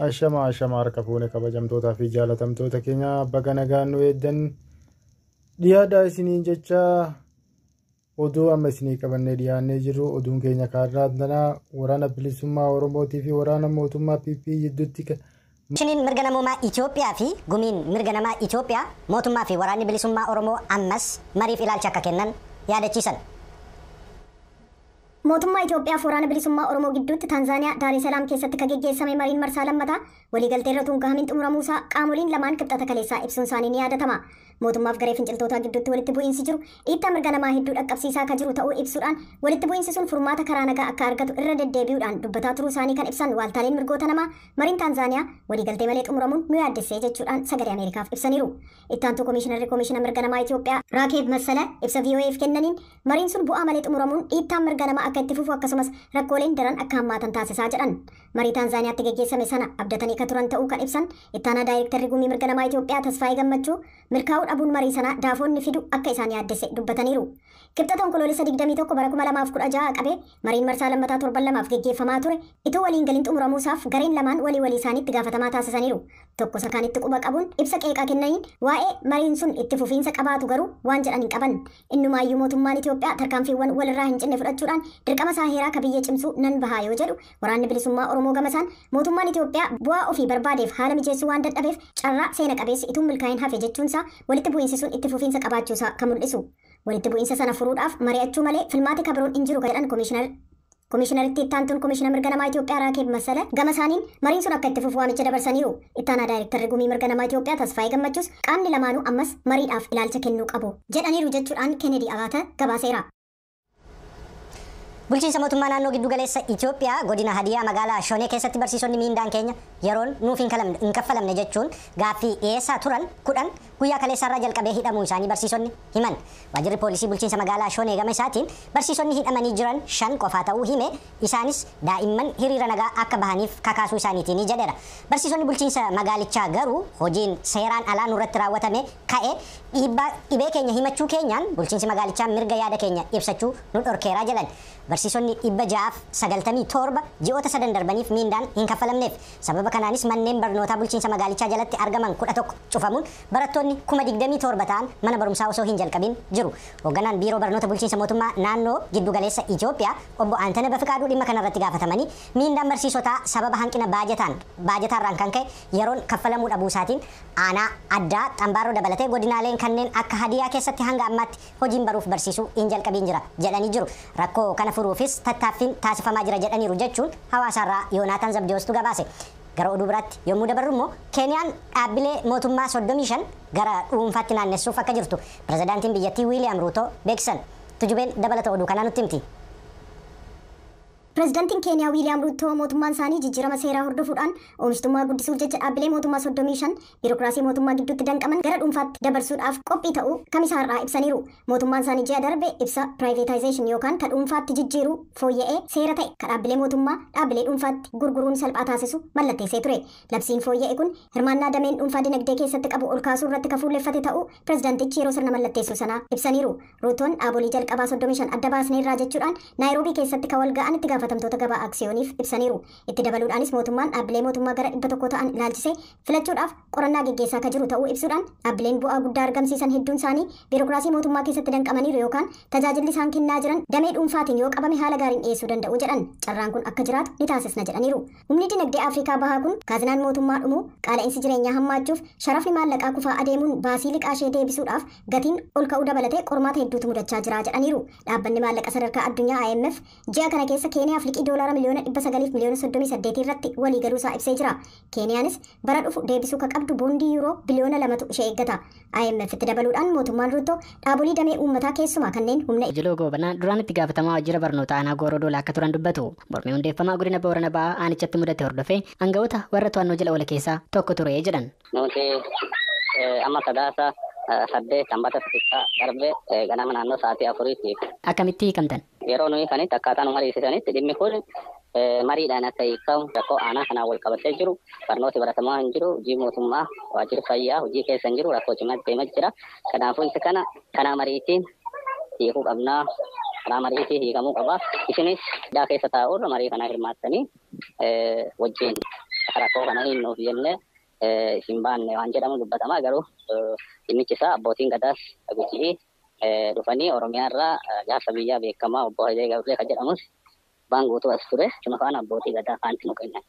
Ashama ashama harka fuune kabajamtootaa fi jaalatamtoota keenya baga nagaan nu eeddan dhiyaadhaa isiniin jecha oduu amma isinii qabannee dhiyaannee jirru oduun keenya kaarraa tanaa waraana bilisummaa Oromootii fi waraana mootummaa PP gidduutti Komishiniin mirga namoomaa Itoophiyaa fi gumiin mirga namaa Itoophiyaa mootummaa fi waraanni bilisummaa Oromoo ammas mariif ilaalcha akka kennan yaadachiisan. Mootummaa Itoophiyaa fi waraana bilisummaa Oromoo gidduutti Taanzaaniyaa Daaree Salaam keessatti kan geggeessame mariin marsaa lammataa waliigaltee irra tun gahamin xumuramuusaa qaamoleen lamaan Kibxata kaleessaa ibsuun isaanii ni yaadatama. Mootummaaf garee finciltootaa gidduutti walitti bu'iinsi jiru dhiittaa mirga namaa hedduu dhaqqabsiisaa kan jiru ta'uu ibsuudhaan walitti bu'iinsi sun furmaata karaa nagaa akka argatu irra deddeebi'uudhaan dubbataa turuu isaanii kan ibsan waaltaaleen mirgoota namaa mariin Taanzaaniyaa waliigaltee malee xumuramuun nu yaaddessee jechuudhaan Sagalee Ameerikaaf ibsaniiru. Ittaantuu Komishinarri Komishina Mirga Namaa Itoophiyaa Raakeeb Massala ibsa VOAf kennaniin mariin sun bu'aa malee xumuramuun dhiittaan mirga namaa akka itti fufu akkasumas rakkooleen daran akka hammaatan taasisaa jedhan. Marii Taanzaaniyaatti geggeessame sana abdatanii kan turan ta'uu kan ibsan ittaanaa daayirektarri gumii mirga namaa Itoophiyaa Tasfaayee Gammachuu milkaa'uu dhabuun marii sanaa daafoonni fidu akka isaan yaaddesse dubbataniiru. Kibxata Onkoloolessa 21 bara 2016 qabee mariin marsaa lammataa torban lamaaf geggeeffamaa ture itoo waliin galiin xumuramuusaaf gareen lamaan walii walii isaaniitti gaafatamaa taasisaniiru. Tokko isa kaanitti quba qabuun ibsa qeeqaa kennaniin waa'ee mariin sun itti fufiinsa qabaatu garuu waan jedhan hin qaban. Innumaayyuu mootummaan Itoophiyaa tarkaanfiiwwan walirraa hin cinne fudhachuudhaan dirqama isaa heeraa ka biyya cimsuu nan bahaa yoo jedhu waraanni bilisummaa Oromoo gamasaan mootummaan Itoophiyaa bu'aa ofii barbaadeef haala mijeessuu waan dadhabeef carraa seena qabeessi itoo milkaa'in hafe jechuunsaa walitti bu'iinsi sun itti fufiinsa qabaachuusaa kan mul'isu. Walitti bu'iinsa sana furuudhaaf mari'achuu malee filmaati kabiroon hin jiru kan jedhan Komishinaritti ittaantuun Komishina Mirga Namaa Itoophiyaa Raakeeb Massala gama isaaniin mariin sun akka itti fufu waamicha dabarsaniiru. Ittaanaa daayirektarri gumii mirga namaa Itoophiyaa Tasfaayee Gammachuus qaamni lamaanuu ammas mariidhaaf ilaalcha kennuu qabu jedhaniiru jechuudhaan Kennedy Abaata gabaaseera. Bulchiinsa mootummaa naannoo giddugaleessa Itoophiyaa godina Hadiyaa magaalaa Shonee keessatti barsiisonni miindaan keenya yeroon nuuf hin kaffalamne jechuun gaaffii dhiyeessaa turan 10 guyyaa kaleessaarraa jalqabee hidhamuu isaanii barsiisonni himan. Waajjirri poolisii bulchiinsa magaalaa Shonee gama isaatiin barsiisonni hidhamanii jiran 5 qofaa ta'uu hime isaanis daa'imman hiriira nagaa akka bahaniif kakaasuu isaaniitiin ni jedheera. Barsiisonni bulchiinsa magaalichaa garuu hojiin seeraan alaa nurratti raawwatame ka'e dhiibbaa dhibee keenya himachuu keenyaan bulchiinsi magaalichaa mirga yaada keenya ibsachuu nu dhorkeeraa jedhan. Barsiisonni 697 ji'oota sadan darbaniif miindaan hin kaffalamneef. Sababa kanaanis manneen barnootaa bulchiinsa magaalichaa jalatti argaman 11 cufamuun barattoonni 27,000 ta'an mana barumsaa osoo hin jalqabin jiru. Hoogganaan biiroo barnoota bulchiinsa mootummaa naannoo giddugaleessa Itoophiyaa obbo Antana Bafiqaaduu dhimma kanarratti gaafatamanii miindaan barsiisotaa sababa hanqina baajataarraan kan ka'e yeroon kaffalamuu dhabuu isaatiin aanaa addaa xambaaroo dabalatee godinaaleen kanneen akka Hadiyaa keessatti hanga ammaatti hojiin baruuf barsiisuu hin jalqabin jira jedhanii jiru. Rakkoo kana furuufis tattaaffiin taasifamaa jira jedhaniiru jechuun hawaasaarraa Yoonaataan Zabdiyoostu gabaase. Gara oduu biraatti yommuu dabarru immoo Keeniyaan dhaabbilee mootummaa 35 gara dhuunfaatti naannessuuf akka jirtu pirezidaantiin biyyattii Wiiliyaam Ruutoo beeksisan. Tujubeen dabalata oduu kanaa nutti himti. Pirezidaantiin Keeniyaa Wiiliyaam Ruutoo mootummaan isaanii jijjiirama seeraa hordofuudhaan oomishtummaa guddisuuf jecha dhaabbilee mootummaa 35 biirokiraasii mootummaa gidduutti danqaman gara dhuunfaatti dabarsuudhaaf qophii ta'uu kamisaarraa ibsaniiru. Mootummaan isaanii ji'a darbe ibsa piraayiveetaayizeeshin yookaan ka dhuunfaatti jijjiiruu fooyya'ee seera ta'e ka dhaabbilee mootummaa dhaabbilee dhuunfaatti gurguruun salphaa taasisu mallatteessee ture. Labsiin fooyya'e kun hirmaannaa dameen dhuunfaa dinagdee keessatti qabu ol kaasuu irratti ka fuulleffate ta'uu pirezidaantichi yeroo sirna mallatteessuu sanaa ibsaniiru. Ruutoon dhaabolee jalqabaa 35 adda baasneerraa jechuudhaan Naayiroobii keessatti ka wal ga'an itti gaafatamtoota gabaa aksiyooniif ibsaniiru. Itti dabaluudhaanis mootummaan dhaabbilee mootummaa gara 100 ta'an ilaalchisee filachuudhaaf qorannaa geggeessaa akka jiru ta'uu ibsuudhaan dhaabbileen bu'aa guddaa argamsiisan hedduun isaanii biirokiraasii mootummaa keessatti danqamaniiru yookaan tajaajilli isaan kennaa jiran damee dhuunfaatiin yoo qabame haala gaariin dhiyeessuu danda'u jedhan. Carraan kun akka jiraatu ni taasisna jedhaniiru. Humni dinagdee Afrikaa bahaa kun kaazinaan mootummaa dhumuu, qaala'insi jireenyaa hammaachuuf, sharafni maallaqaa kufaa adeemuun baasii liqaa ishee deebisuudhaaf gatiin ol ka'uu dabalatee qormaata hedduutu mudachaa jira jedhaniiru. Dhaabbanni maallaqa sadarkaa addunyaa IMF ji'a kana keessa Keeniyaaf liqii doolaara miliyoona 900 miliyoona 38 irratti walii galuusaa ibsee jira. Keeniyaanis bara dhufu deebisuu ka qabdu boondii yuuroo biliyoona 2tu ishee eeggata. IMF itti dabaluudhaan mootummaan Ruutoo dhaabolee damee uummataa keessumaa kanneen humna Jiloo Goobanaa duraan itti gaafatamaa waajjira barnoota aanaa Gooroo Doolaa akka turan dubbatu. Mormii hundeeffamaa godina Boorana Ba'aa aanichatti mudate hordofee aangawoota warra to'annoo jala oole keessaa tokko ture jedhan. Nuti amma sadaasa 8 sanbata xiqqaa darbe ganama naannoo sa'aatii 4tti. Akkamitti hiikamtan? Yeroo nuyi kanitti akkaataa nu mariisisanitti dhimmi kun mariidhaan akka hiikamu rakkoo aanaa kanaan wal qabatee jiru barnooti baratamaa hin jiru hojii mootummaa waajjirri fayyaa hojii keessa hin jiru rakkoo cimaa deemaa jira. Kanaafuu isa kana karaa mariitiin hiikuu qabnaa. Karaa mariitiin hiikamuu qaba. Isinis hidhaa keessa taa'uurra marii kana hirmaattanii wajjin Rakkoo kana hin nuuf jennee hin baanne waan jedhamu dubbatama garuu dhimmichi isaa abbootiin gadaas Gujii dhufanii Oromiyaarraa jaarsa biyyaa beekamaa obbo Hayilee Gabree kan jedhamus baan guutuu as ture cuma faana abbootii gadaa faanti nu kennan.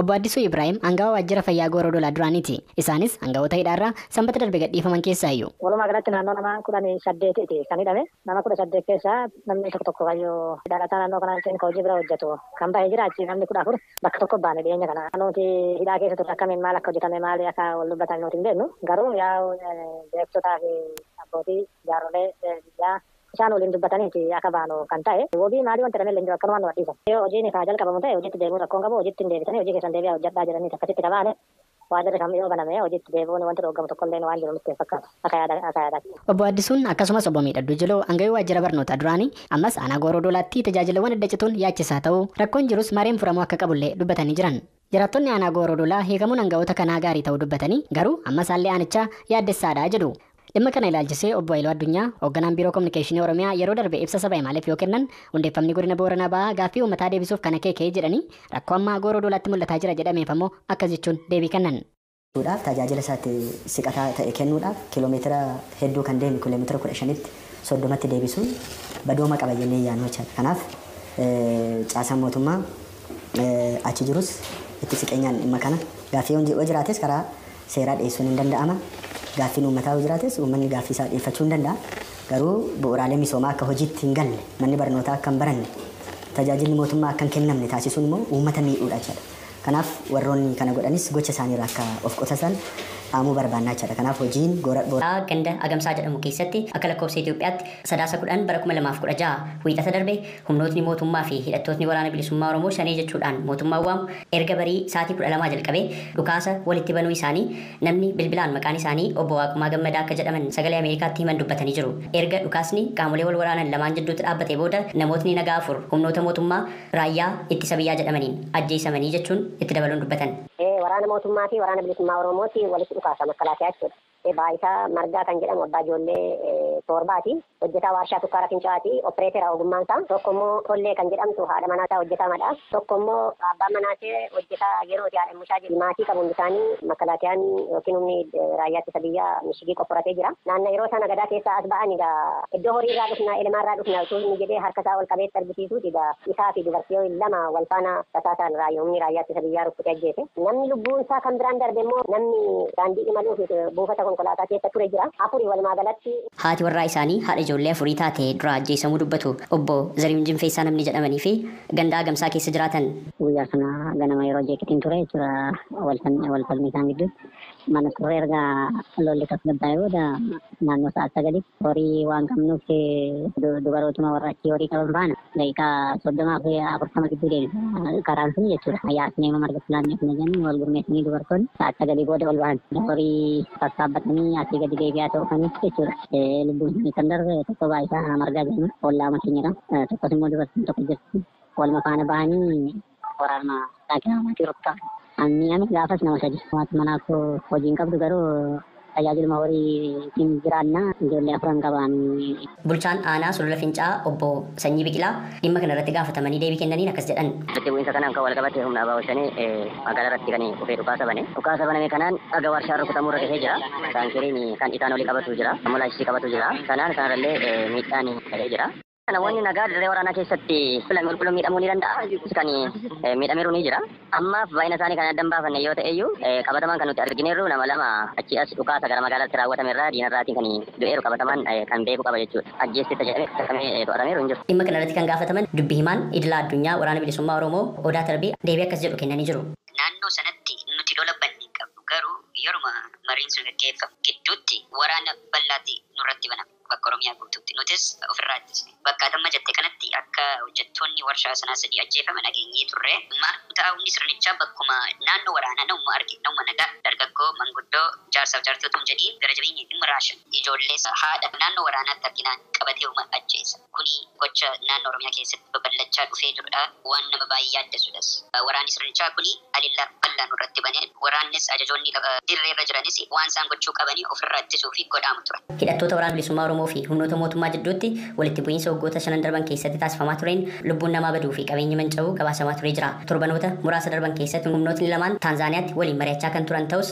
Obbo Addisuu Ibrahim aangawa waajjira fayyaa Gooroo Dolaa duraaniiti. Isaanis aangawoota hidhaarraa sanbata darbe gadhiifaman keessaa iyyuu. Walumaa galatti naannoo nama 18 kan hidhame. Nama 18 keessaa namni tokko tokko kayyoo dhalataa naannoo kanaa ta'in hojii bira hojjetu kan bahee jira achi namni 14 bakka tokko baane dhiyeenya kana. Nuti hidhaa keessa turre akkamiin maal akka hojjetame maal akka wal dubbatan nuti hin beeknu garuu yaa beektotaa fi abbootii jaarrolee biyyaa isaan waliin dubbataniiti akka baanu kan ta'e wabii maalii wanta jedhamee leenji'u akkanumaan nu adhiisan. Yoo hojiin kaa jalqabamu ta'e hojiitti deebi'uun rakkoon qabu hojiitti hin deebitanii hojii keessan deebi'aa hojjedhaa jedhanii akkasitti qabaane waajjirri kam yoo baname hojiitti deebi'uun wanti dhoogamu tokkollee waan jiru nutti fakkaatu akka yaadaatti. Obbo Addisuun akkasumas obbo Miidhagduu Jiloo aangawii waajjira barnootaa duraanii ammas aanaa Gooroo Dolaatti tajaajilawwan adda cituun yaachisaa ta'uu rakkoon jirus mareen furamuu akka qabullee dubbatanii jiran. Jiraattonni aanaa Gooroo Dolaa hiikamuun aangawoota kanaa gaarii ta'uu dubbatanii garuu ammas haalli aanichaa yaaddessaadha jedhu. Dhimma kana ilaalchisee obbo Haayiluu Addunyaa hoogganaan biiroo kominikeeshinii Oromiyaa yeroo darbe ibsa saba himaaleef yoo kennan hundeeffamni godina Booranaa Bahaa gaaffii uummataa deebisuuf kana keekee jedhanii rakkoo ammaa Gooroo Dolaatti mul'ataa jira jedhameef ammoo akkas jechuun deebii kennan. Tajaajila isaatti siqataa ta'e kennuudhaaf kiiloomeetira hedduu kan deemu kiiloomeetira 15tti 30tti deebisuun badooma qaba jennee yaadnu jechuudha. Kanaaf caasaan mootummaa achi jirus itti siqeenyaan dhimma kana gaaffii yoo jiraates karaa seeraa dhiyeessuun hin danda'ama. Gaaffiin uummataa yoo jiraates uummanni gaaffii isaa dhiyeeffachuu hin danda'a. Garuu bu'uuraalee misoomaa akka hojiitti hin galle, manni barnootaa akka hin baranne, tajaajilli mootummaa akka hin kennamne taasisuun immoo uummata miidhuudha jechuudha. Kanaaf warroonni kana godhanis gocha isaaniirraa akka of qotatan dhaamuu barbaannaa jechuudha. Kanaaf hojiin ganda Agamsaa jedhamu keessatti akka lakkoofsa Itoophiyaatti sadaasa 10 bara 2016 wiixata darbe humnootni mootummaa fi hidhattootni waraana bilisummaa Oromoo shanii jechuudhaan mootummaa waamu erga barii sa'aatii 12 jalqabee dhukaasa walitti banuu isaanii namni bilbilaan maqaan isaanii obbo Waaqumaa Gammadaa akka jedhaman sagalee Ameerikaatti himan dubbatanii jiru. Erga dhukaasni qaamolee wal waraanan lamaan jidduutti dhaabbate booda namootni nagaa afur humnoota mootummaa raayyaa ittisa biyyaa jedhamaniin ajjeesamanii jechuun itti dabaluun dubbatan. Waraana mootummaa fi waraana bilisummaa Oromooti walitti dhukaasa makalaakiyaa jechuudha. Baayisaa Margaa kan jedhamu abbaa ijoollee torbaati. Hojjetaa warshaa sukkaara Fincaa'aati. Opereetera ogummaan isaa. Tokko immoo Tollee kan jedhamtu haadha manaa isaa hojjetaa madha. Tokko immoo abbaan manaa ishee hojjetaa yerooti haadha mushaa jedhu. Maatii qabu hundi isaanii makalaakiyaan yookiin humni raayyaa ittisa biyyaa mishigii qophoratee jira. Naannoo yeroo sana gadaa keessaa as ba'an egaa iddoo horii irraa dhufna elemaa irraa dhufna utuu inni jedhee harka isaa ol qabeetti argisiisuuti egaa isaa fi dubartii lama wal faana tasaasaan humni raayyaa ittisa biyyaa rukkutee ajjeese. Namni lubbuun isaa kan biraan darbe immoo namni daandii imaluuf buufata konkolaataa keessa ture jira. Afurii walumaa galatti. Haati warraa isaanii haadha ijoollee afurii taate dura ajjeesamuu dubbatu obbo Zarihuun Jinfeessaa namni jedhamanii fi ganda Agamsaa keessa jiraatan. Guyyaa sana ganama yeroo jeeqitiin ture jechuudha wal falmii isaan gidduutti. Mana turre erga lolli tasgabbaa'ee booda naannoo sa'aat 9 horii waan qabnuuf dubarootuma warra achii horii qaban faana daqiiqaa 30 fi 40 gidduu deemna karaan sun jechuudha. Yaasnee marga filaannee kana jennu wal gurmeessanii dubartoonni sa'aat 9 booda ol bahan horii sassaabbatanii asii gadi deebi'aa ta'uufanii jechuudha. Lubbuun isaanii kan darbe tokko Baayisaa Margaa jedhama ollaa makeenyadha. Tokkos immoo dubartiin tokko jirti. Waluma faana bahanii waraana dhaqee rukutaa. Ani gaafas nama sadi. Maatii manaa koo hojii hin qabdu garuu tajaajiluma horiitiin jiraanna ijoollee afuran qabaan. Bulchaan aanaa Sulula Fincaa'aa obbo Sanyii Biqilaa dhimma kana irratti gaafatamanii deebii kennaniin akkas jedhan. Walitti bu'iinsa kanaan kan wal qabate humna ABO shanii magaalaa irratti kan dhufee dhukaasa bane. Dhukaasa baname kanaan dhagaa warshaa rukutamuu irra gahee jira. Taankeriin kan itaan olii qabatu jira. Molaasisii qabatu jira. Kanaan kanarrallee miidhaan gahee jira. Namoonni nagaa dirree waraanaa keessatti qulqulluun miidhamuu ni danda'a. Kan miidhameeru ni jira. Ammaaf baay'ina isaanii kan adda hin baafanne yoo ta'e iyyuu qabatamaan kan nuti argineerru nama lama achi as dhukaasa gara magaalaatti raawwatame irraa diinarraatiin kan du'eeru qabatamaan kan beeku qaba jechuudha. Ajjeestetta jedhamee to'atameeru hin jiru. Dhimma kanarratti kan gaafataman dubbi himaan idila addunyaa waraana bilisummaa Oromoo Odaa Tarbii deebii akkas jedhu kennanii jiru. Naannoo sanatti nuti lola banne hin qabnu garuu yeruma mariin sun gaggeeffamu gidduutti waraana bal'aatti nurratti baname. Bakka Oromiyaa guutuutti nutis ofirraa ittisne. Bakka atamma jette kanatti akka hojjettoonni warshaa sanaa sadii ajjeefaman dhageenyee turre. Humni sirnichaa bakkuma naannoo waraanaa namuma arge namuma nagaa dargaggoo manguddoo jaarsaaf jaartii otoo hin jedhiin gara jabeenya dhimma raashan ijoollee haadha naannoo waraanaatti arginaan qabatee uuma ajjeesa. Kuni gocha naannoo Oromiyaa keessatti babal'achaa dhufee jirudha. Waan nama baay'ee yaaddessuudhas. Waraanni sirnichaa kuni alillaa bal'aa nurratti banee waraannis ajajoonni dirree irra jiranis waan isaan gochuu qabanii ofirraa ittisuu fi godhaamu ture. Hidhattoota waraana bilisummaa Oromoo Oromoo fi humnoota mootummaa jidduutti walitti bu'iinsa waggoota 5 darban keessatti taasifamaa tureen lubbuun namaa baduu fi qabeenyi manca'uu gabaasamaa turee jira. Torbanoota muraasa darban keessatti humnootni lamaan Taanzaaniyaatti waliin mari'achaa kan turan ta'us